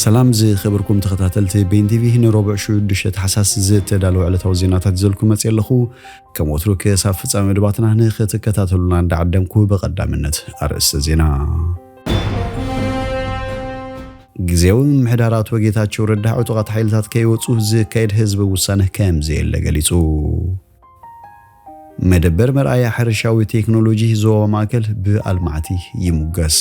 ሰላም ዝኸበርኩም ተኸታተልቲ ቤን ቲቪ፣ ንረቡዕ ሽዱሽተ ታሕሳስ ዝተዳለወ ዕለታዊ ዜናታት ይዘልኩም መፅእ ኣለኹ። ከም ወትሩ ክሳብ ፍጻሜ መደባትና ንክትከታተሉና እንዳዓደምኩ፣ ብቐዳምነት ኣርእስተ ዜና። ግዜያዊ ምምሕዳር ኣቶ ጌታቸው ረዳ ዕጡቓት ሓይልታት ከይወፁ ዝካየድ ህዝቢ ውሳነ ከም ዘየለ ገሊጹ። መደበር መርኣያ ሕርሻዊ ቴክኖሎጂ ዞባ ማእከል ብኣልማዕቲ ይሙገስ።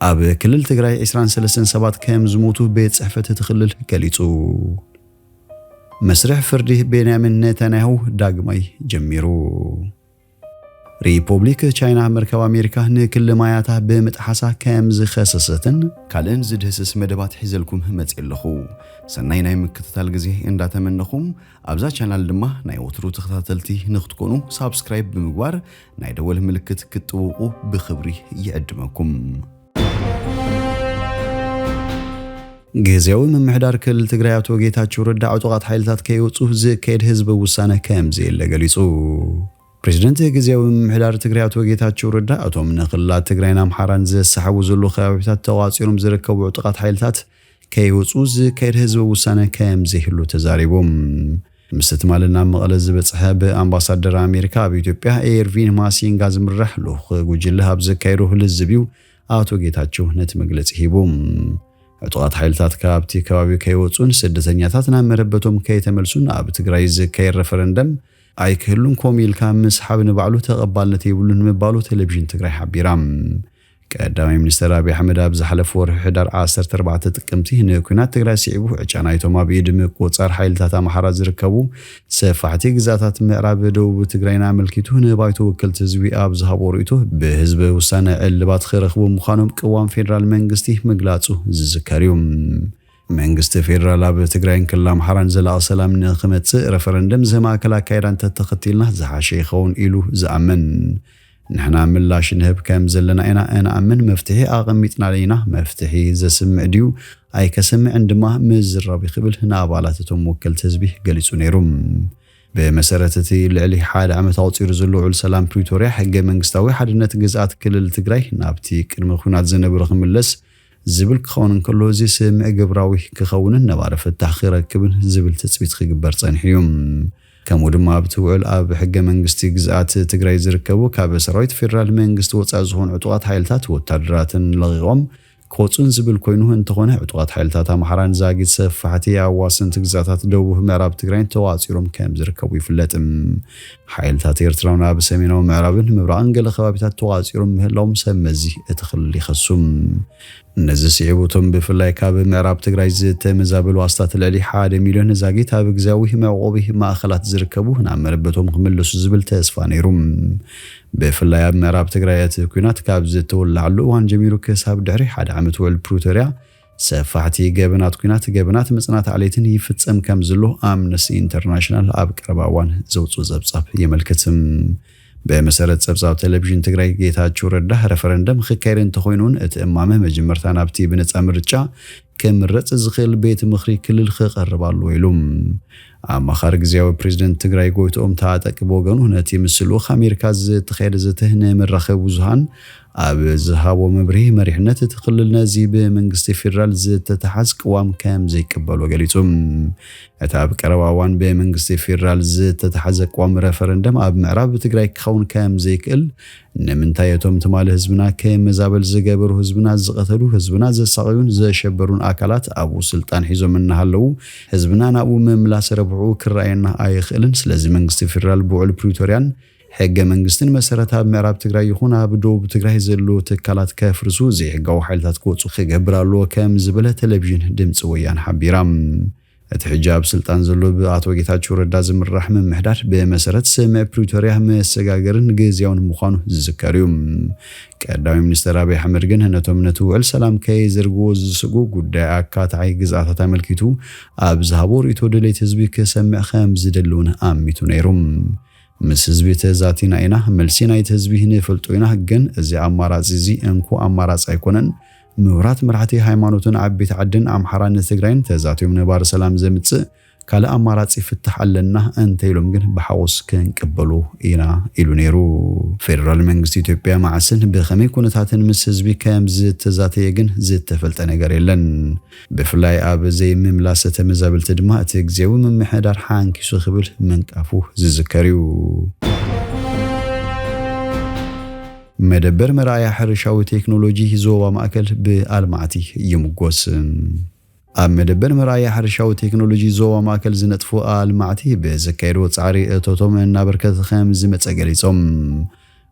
ኣብ ክልል ትግራይ ዕስራን ሰለስተን ሰባት ከም ዝሞቱ ቤት ጽሕፈት እቲ ክልል ገሊጹ። መስርሕ ፍርዲ ቤንያሚን ኔታንያሁ ዳግማይ ጀሚሩ። ሪፖብሊክ ቻይና መርከብ ኣሜሪካ ንክሊ ማያታ ብምጥሓሳ ከም ዝኸሰሰትን ካልእን ዝድህስስ መደባት ሒዘልኩም መፅእ ኣለኹ። ሰናይ ናይ ምክትታል ግዜ እንዳተመነኹም፣ ኣብዛ ቻናል ድማ ናይ ወትሩ ተኸታተልቲ ንክትኮኑ ሳብስክራይብ ብምግባር ናይ ደወል ምልክት ክትጥውቑ ብኽብሪ ይዕድመኩም። ግዜያዊ ምምሕዳር ክልል ትግራይ ኣቶ ጌታቸው ረዳ ዕጡቓት ሓይልታት ከይወፁ ዝካየድ ህዝቢ ውሳነ ከም ዘየለ ገሊጹ። ፕሬዚደንት ግዜያዊ ምምሕዳር ትግራይ ኣቶ ጌታቸው ረዳ፣ እቶም ንክልላት ትግራይን ኣምሓራን ዘሰሓቡ ዘለዉ ከባቢታት ተቋፂሮም ዝርከቡ ዕጡቓት ሓይልታት ከይወፁ ዝካየድ ህዝቢ ውሳነ ከም ዘይህሉ ተዛሪቦም። ምስ ትማሊ ናብ መቐለ ዝበፅሐ ብኣምባሳደር ኣሜሪካ ኣብ ኢትዮጵያ ኤርቪን ማሲንጋ ዝምራሕ ልኡኽ ጉጅለ ኣብ ዘካየዶ ልዝብ እዩ ኣቶ ጌታቸው ነቲ መግለፂ ሂቡ። ዕጡቓት ሓይልታት ካብቲ ከባቢ ከይወፁን ስደተኛታት ናብ መረበቶም ከይተመልሱን ኣብ ትግራይ ዝካየድ ረፈረንደም ኣይክህሉን፣ ከምኡ ኢልካ ምስሓብ ንባዕሉ ተቐባልነት የብሉን ምባሉ ቴሌቪዥን ትግራይ ሓቢራ። ቀዳማይ ሚኒስትር ኣብይ ኣሕመድ ኣብ ዝሓለፈ ወርሒ ሕዳር ዓሰርተ ኣርባዕተ ጥቅምቲ ንኲናት ትግራይ ስዒቡ ዕጫ ናይቶም ኣብ ኢድ ምቁፅፃር ሓይልታት ኣምሓራ ዝርከቡ ሰፋሕቲ ግዛታት ምዕራብ ደቡብ ትግራይን ኣመልኪቱ ንባይቶ ወከልቲ ህዝቢ ኣብ ዝሃቦ ርእይቶ፣ ብህዝቢ ውሳነ ዕልባት ክረኽቡ ምዃኖም ቅዋም ፌዴራል መንግስቲ ምግላጹ ዝዝከር እዩ። መንግስቲ ፌዴራል ኣብ ትግራይን ክልል ኣምሓራን ዘላቒ ሰላም ንኽመጽእ ረፈረንደም ዘማእከል ኣካይዳ እንተተኸቲልና ዝሓሸ ይኸውን ኢሉ ዝኣምን። ንሕና ምላሽ ንህብ ከም ዘለና ኢና እንኣምን፣ መፍትሒ ኣቐሚጥና ኢና። መፍትሒ ዘስምዕ ድዩ ኣይከስምዕን ድማ ምዝራብ እዩ ክብል ንኣባላት እቶም ወከልቲ ህዝቢ ገሊጹ ነይሩ። ብመሰረት እቲ ልዕሊ ሓደ ዓመት ኣቑጺሩ ዘሎ ውዕል ሰላም ፕሪቶርያ፣ ሕገ መንግስታዊ ሓድነት ግዝኣት ክልል ትግራይ ናብቲ ቅድሚ ኲናት ዝነበሮ ክምለስ ዝብል ክኸውን እንከሎ፣ እዚ ስምዒ ግብራዊ ክኸውንን ነባሪ ፍታሕ ክረክብን ዝብል ትጽቢት ክግበር ጸኒሑ እዩ። ከምኡ ድማ ኣብቲ ውዕል ኣብ ሕገ መንግስቲ ግዝኣት ትግራይ ዝርከቡ ካብ ሰራዊት ፌዴራል መንግስቲ ወፃኢ ዝኾኑ ዕጡቓት ሓይልታት ወታደራትን ለቒቖም ክወፁን ዝብል ኮይኑ፣ እንተኾነ ዕጡቓት ሓይልታት ኣምሓራን ዛጊት ሰፋሕቲ ኣዋሰንቲ ግዛታት ደቡብ ምዕራብ ትግራይን ተዋፂሮም ከም ዝርከቡ ይፍለጥ። ሓይልታት ኤርትራ ናብ ሰሜናዊ ምዕራብን ምብራቕን ገለ ከባቢታት ተዋፂሮም ምህላዎም ሰብ መዚ እቲ ክልል ይኸሱ። ነዚ ስዒቡ እቶም ብፍላይ ካብ ምዕራብ ትግራይ ዝተመዛበሉ ኣስታት ልዕሊ ሓደ ሚልዮን ዛጊት ኣብ ግዝያዊ መዕቆቢ ማእኸላት ዝርከቡ ናብ መረበቶም ክምለሱ ዝብል ተስፋ ነይሩ። ብፍላይ ኣብ ምዕራብ ትግራይ እቲ ኲናት ካብ ዝተወላዓሉ እዋን ጀሚሩ ክሳብ ድሕሪ ሓደ ዓመት ውዕል ፕሪቶርያ ሰፋሕቲ ገበናት ኲናት፣ ገበናት ምጽናት ዓሌትን ይፍጸም ከም ዘሎ ኣምነስቲ ኢንተርናሽናል ኣብ ቀረባ እዋን ዘውፅኦ ጸብጻብ የመልክት። ብመሰረት ጸብጻብ ቴሌቪዥን ትግራይ፣ ጌታቸው ረዳ፣ ረፈረንደም ክካየድ እንተኾይኑን እቲ እማመ መጀመርታ ናብቲ ብነጻ ምርጫ ክምረጽ ዝኽእል ቤት ምኽሪ ክልል ክቐርብ ኣለዎ ኢሉ። ኣማኻሪ ግዝያዊ ፕሬዚደንት ትግራይ ጎይትኦም ታጠቅ ብወገኑ፣ ነቲ ምስ ልኡኽ ኣሜሪካ ዝተኻየደ ዘተ ንመራኸቢ ብዙሃን ኣብ ዝሃቦ መብርሂ፣ መሪሕነት እቲ ክልል ነዚ ብመንግስቲ ፌዴራል ዝተተሓዝ ቅዋም ከም ዘይቅበሎ ገሊጹ። እቲ ኣብ ቀረባ እዋን ብመንግስቲ ፌዴራል ዝተተሓዘ ቅዋም ረፈረንደም ኣብ ምዕራብ ትግራይ ክኸውን ከም ዘይክእል፣ ንምንታይ እቶም ትማሊ ህዝብና ከይመዛበል ዝገበሩ፣ ህዝብና ዝቐተሉ፣ ህዝብና ዘሳቐዩን ዘሸበሩን ኣካላት ኣብኡ ስልጣን ሒዞም እናሃለዉ ህዝብና ናብኡ ምምላስ ረብሕኡ ክረኣየና ኣይኽእልን። ስለዚ መንግስቲ ፌዴራል ብውዕል ፕሪቶርያን ሕገ መንግስትን መሰረት ኣብ ምዕራብ ትግራይ ይኹን ኣብ ደቡብ ትግራይ ዘለዉ ትካላት ከፍርሱ፣ ዘይሕጋዊ ሓይልታት ክወፁ ክገብር ኣለዎ ከም ዝበለ ቴሌቪዥን ድምፂ ወያነ ሓቢራ። እቲ ሕጂ ኣብ ስልጣን ዘሎ ብኣቶ ጌታቸው ረዳ ዝምራሕ ምምሕዳር ብመሰረት ስምምዕ ፕሪቶርያ መሰጋገርን ግዝያውን ምዃኑ ዝዝከር እዩ። ቀዳማይ ሚኒስትር ኣብይ ኣሕመድ ግን ነቶም ነቲ ውዕል ሰላም ከይዘርግዎ ዝስጉ ጉዳይ ኣካታዓይ ግዝኣታት ኣመልኪቱ ኣብ ዝሃቦ ርእይቶ፣ ድሌት ህዝቢ ክሰምዕ ከም ዝደሊ እውን ኣሚቱ ነይሩ። ምስ ህዝቢ ተዛቲና ኢና፣ መልሲ ናይቲ ህዝቢ ንፈልጦ ኢና፣ ግን እዚ ኣማራጺ እዚ እንኮ ኣማራጺ ኣይኮነን። ምሁራት፣ መራሕቲ ሃይማኖትን ዓበይቲ ዓድን ኣምሓራን ትግራይን ተዛትዮም ነባሪ ሰላም ዘምጽእ ካልእ ኣማራጺ ፍታሕ ኣለና እንተኢሎም ግን ብሓጎስ ክንቅበሎ ኢና ኢሉ ነይሩ። ፌደራል መንግስቲ ኢትዮጵያ መዓስን ብኸመይ ኩነታትን ምስ ህዝቢ ከም ዝተዛተየ ግን ዝተፈልጠ ነገር የለን። ብፍላይ ኣብ ዘይምምላስ ተመዛበልቲ ድማ እቲ ግዜያዊ ምምሕዳር ሓንኪሱ ክብል ምንቃፉ ዝዝከር እዩ። መደበር መርኣያ ሕርሻዊ ቴክኖሎጂ ዞባ ማእከል ብኣልማዕቲ ይምጎስ። ኣብ መደበር መርኣያ ሕርሻዊ ቴክኖሎጂ ዞባ ማእከል ዝነጥፉ ኣልማዕቲ ብዘካየድዎ ጻዕሪ እቶቶም እናበርከተ ከም ዝመጸ ገሊጾም።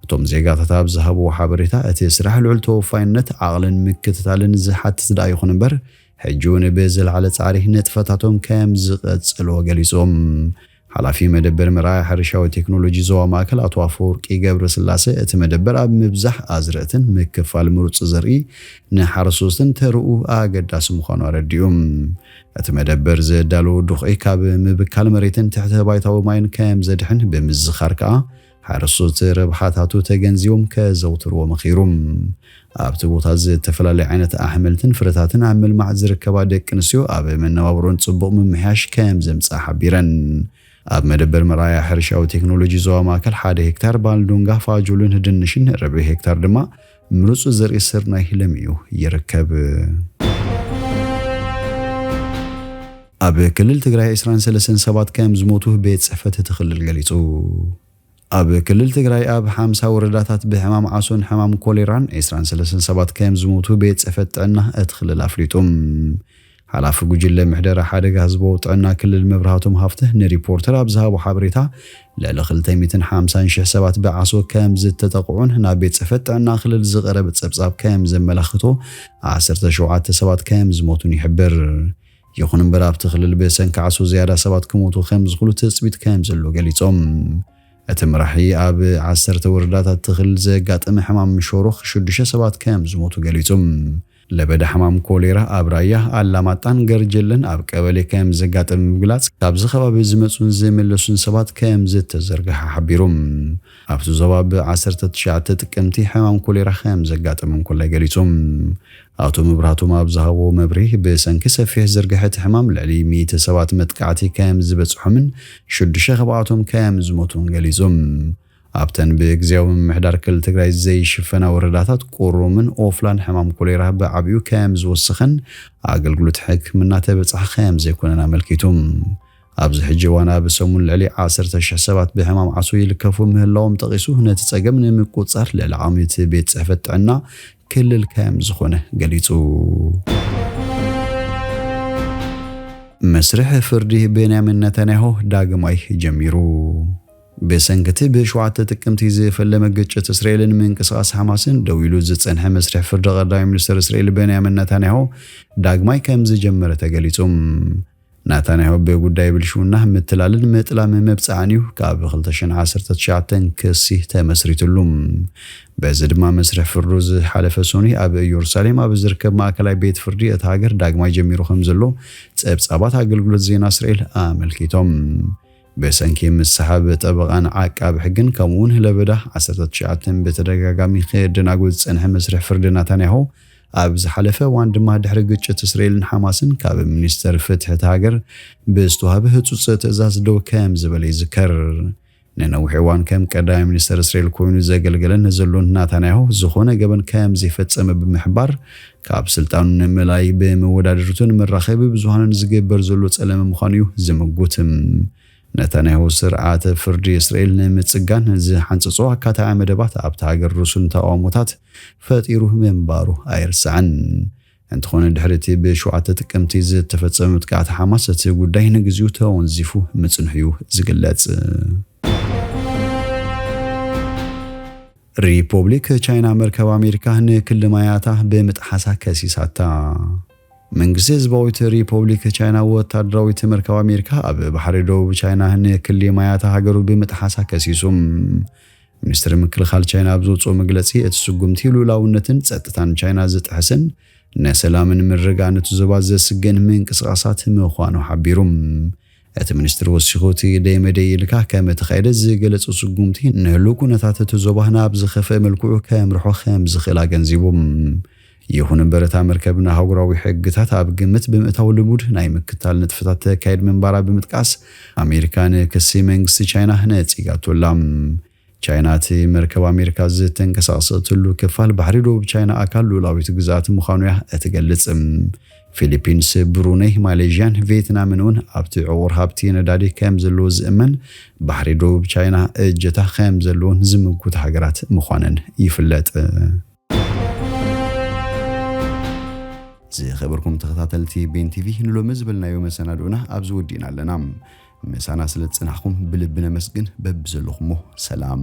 እቶም ዜጋታት ኣብ ዝሃብዎ ሓበሬታ፣ እቲ ስራሕ ልዑል ተወፋይነት፣ ዓቕልን ምክትታልን ዝሓትት ደኣ ይኹን እምበር፣ ሕጂ እውን ብዝለዓለ ጻዕሪ ንጥፈታቶም ከም ዝቐጽልዎ ገሊጾም። ሓላፊ መደበር መርኣያ ሕርሻዊ ቴክኖሎጂ ዞባ ማእከል ኣቶ ኣፈወርቂ ገብረስላሴ፣ እቲ መደበር ኣብ ምብዛሕ ኣዝርእትን ምክፋል ምሩጽ ዘርኢ ንሓረስቶትን ተርኡ ኣገዳሲ ምዃኑ ኣረዲኡ። እቲ መደበር ዘዳለዎ ዱኽዒ ካብ ምብካል መሬትን ትሕተ ባይታዊ ማይን ከም ዘድሕን ብምዝኻር ከኣ፣ ሓረስቶት ረብሓታቱ ተገንዚቦም ከዘውትርዎ መኺሩ። ኣብቲ ቦታ ዝተፈላለየ ዓይነት ኣሕምልትን ፍረታትን ኣብ ምልማዕ ዝርከባ ደቂ ኣንስትዮ ኣብ መነባብሮን ጽቡቕ ምምሕያሽ ከም ዘምጽኣ ሓቢረን። ኣብ መደበር መርኣያ ሕርሻዊ ቴክኖሎጂ ዞባ ማእከል ሓደ ሄክታር ባልዱንጋ፣ ፋጁልን ድንሽን፣ ርብዒ ሄክታር ድማ ምሩጽ ዘርኢ ስርናይ ለሚኡ ይርከብ። ኣብ ክልል ትግራይ ዕስራን ሰለስተን ሰባት ከም ዝሞቱ ቤት ጽሕፈት እቲ ክልል ገሊጹ። ኣብ ክልል ትግራይ ኣብ ሓምሳ ወረዳታት ብሕማም ዓሶን ሕማም ኮሌራን ዕስራን ሰለስተን ሰባት ከም ዝሞቱ ቤት ጽሕፈት ጥዕና እቲ ክልል ኣፍሊጡ። ሓላፊ ጉጅለ ምሕደራ ሓደጋ ህዝባዊ ጥዕና ክልል መብርሃቶም ሃፍተ ንሪፖርተር ኣብ ዝሃቦ ሓበሬታ፣ ልዕሊ ክልተ ሚእትን ሓምሳን ሽሕ ሰባት ብዓሶ ከም ዝተጠቕዑን ናብ ቤት ጽሕፈት ጥዕና ክልል ዝቐረበ ጸብጻብ ከም ዘመላኽቶ፣ ዓሰርተ ሸውዓተ ሰባት ከም ዝሞቱን ይሕብር። ይኹን እምበር፣ ኣብቲ ክልል ብሰንኪ ዓሶ ዝያዳ ሰባት ክሞቱ ከም ዝኽእሉ ትጽቢት ከም ዘሎ ገሊጾም። እቲ መራሒ ኣብ ዓሰርተ ወረዳታት እቲ ክልል ዘጋጠመ ሕማም ሾሮኽ ሽዱሽተ ሰባት ከም ዝሞቱ ገሊጹ። ለበዳ ሕማም ኮሌራ ኣብ ራያ፣ ኣላማጣን ገርጀለን ኣብ ቀበሌ ከም ዘጋጠመ ምግላጽ፣ ካብዚ ከባቢ ዝመጹን ዝምለሱን ሰባት ከም ዝተዘርግሐ ሓቢሩ። ኣብቲ ዞባ ብ ዓሰርተ ትሽዓተ ጥቅምቲ ሕማም ኮሌራ ከም ዘጋጠመ እንኮላይ ገሊጹ። ኣቶ መብራህቶም ኣብ ዝሃቦ መብርሂ፣ ብሰንኪ ሰፊሕ ዝርግሐ እቲ ሕማም ልዕሊ ሚእቲ ሰባት መጥቃዕቲ ከም ዝበጽሖምን ሽዱሽተ ካብኣቶም ከም ዝሞቱን ገሊጹ። ኣብተን ብግዜያዊ ምምሕዳር ክልል ትግራይ ዘይሽፈና ወረዳታት ቁሩምን ኦፍላን ሕማም ኮሌራ ብዓቢኡ ከም ዝወሰኸን ኣገልግሎት ሕክምና ተበጻሒ ከም ዘይኮነን ኣመልኪቱ። ኣብዚ ሕጂ እዋን ኣብ ሰሙን ልዕሊ ዓሰርተ ሽሕ ሰባት ብሕማም ዓሶ ይልከፉ ምህላዎም ጠቒሱ፣ ነቲ ጸገም ንምቁጽጻር ልዕሊ ዓቕሚ እቲ ቤት ጽሕፈት ጥዕና ክልል ከም ዝኾነ ገሊጹ። መስርሕ ፍርዲ ቤንያሚን ነታንያሁ ዳግማይ ጀሚሩ። ብሰንኪ እቲ ብሸውዓተ ጥቅምቲ ዝፈለመ ግጭት እስራኤልን ምንቅስቓስ ሓማስን ደው ኢሉ ዝጸንሐ መስርሕ ፍርዲ ቀዳማይ ሚኒስተር እስራኤል ቤንያሚን ነታንያሁ ዳግማይ ከም ዝጀመረ ተገሊጹ። ናታንያሁ ብጉዳይ ብልሽውና፣ ምትላልን ምጥላም መብጽዓን እዩ ካብ ክልተ ሽሕን ዓሰርተ ትሽዓተን ክሲ ተመስሪትሉ። በዚ ድማ መስርሕ ፍርዱ ዝሓለፈ ሰኑይ ኣብ ኢየሩሳሌም ኣብ ዝርከብ ማእከላይ ቤት ፍርዲ እታ ሃገር ዳግማይ ጀሚሩ ከም ዘሎ ጸብጻባት ኣገልግሎት ዜና እስራኤል ኣመልኪቶም። ብሰንኪ ምስሓብ ጠበቓን ዓቃቢ ሕግን ከምኡውን ለበዳ ዓሰርተ ትሽዓተን ብተደጋጋሚ ክደናጎ ዝጸንሐ መስርሕ ፍርዲ ናታንያሁ፣ ኣብ ዝሓለፈ እዋን ድማ ድሕሪ ግጭት እስራኤልን ሓማስን ካብ ሚኒስተር ፍትሒ እታ ሃገር ብዝተዋህበ ህጹጽ ትእዛዝ ደው ከም ዝበለ ይዝከር። ንነዊሕ እዋን ከም ቀዳማይ ሚኒስተር እስራኤል ኮይኑ ዘገልገለን ዘሎን ናታንያሁ፣ ዝኾነ ገበን ከም ዘይፈጸመ ብምሕባር፣ ካብ ስልጣኑ ንምእላይ ብመወዳድርቱን መራኸቢ ብዙሃንን ዝግበር ዘሎ ጸለመ ምዃኑ እዩ ዝምጉት። ነታንያሁ ስርዓተ ፍርዲ እስራኤል ንምጽጋን ዝሓንጸጾ ኣካታዒ መደባት ኣብታ ሃገር ርሱን ተቃውሞታት ፈጢሩ ምንባሩ ኣይርሳዕን። እንተኾነ፣ ድሕሪ እቲ ብሸውዓተ ጥቅምቲ ዝተፈጸመ መጥቃዕቲ ሓማስ፣ እቲ ጉዳይ ንግዚኡ ተወንዚፉ ምጽንሑ እዩ ዝግለጽ። ሪፖብሊክ ቻይና መርከብ ኣሜሪካ ንክሊ ማያታ ብምጥሓሳ ከሲሳታ። መንግስቲ ህዝባዊት ሪፖብሊክ ቻይና ወታደራዊት መርከብ ኣሜሪካ ኣብ ባሕሪ ደቡብ ቻይና ንክሊ ማያታ ሃገሩ ብምጥሓሳ ከሲሱ። ሚኒስትሪ ምክልኻል ቻይና ኣብ ዘውፅኦ መግለፂ፣ እቲ ስጉምቲ ልኡላውነትን ፀጥታን ቻይና ዝጥሕስን ንሰላምን ምርግጋእን እቲ ዞባ ዘስግእን ምንቅስቓሳት ምዃኑ ሓቢሩ። እቲ ሚኒስትር ወሲኹ፣ እቲ ደይ መደይ ኢልካ ከም እተኻየደ ዝገለጸ ስጉምቲ ንህሉው ኩነታት እቲ ዞባ ናብ ዝኸፍአ መልክዑ ከምርሖ ከም ዝኽእል ኣገንዚቡ። ይኹን እምበር፣ እታ መርከብ ንኣህጉራዊ ሕግታት ኣብ ግምት ብምእታው ልሙድ ናይ ምክታል ንጥፈታት ተካይድ ምንባራ ብምጥቃስ፣ ኣሜሪካ ንክሲ መንግስቲ ቻይና ነጺጋቶ ኣላ። ቻይና፣ እቲ መርከብ ኣሜሪካ ዝተንቀሳቐሰትሉ ክፋል ባሕሪ ደቡብ ቻይና ኣካል ሉላዊት ግዝኣት ምዃኑ እያ እትገልጽ። ፊሊፒንስ፣ ብሩነይ፣ ማሌዥያን ቪየትናምን እውን ኣብቲ ዕቑር ሃብቲ ነዳዲ ከም ዘለዎ ዝእመን ባሕሪ ደቡብ ቻይና እጀታ ከም ዘለዎን ዝምጉት ሃገራት ምዃነን ይፍለጥ። ዝኸበርኩም ተኸታተልቲ ቤን ቲቪ፣ ንሎሚ ዝበልናዮ መሰናድኡና ኣብዚ ወዲእና ኣለና። ምሳና ስለ ዝጸናሕኩም ብልቢ ነመስግን። በብዘለኹሞ ሰላም።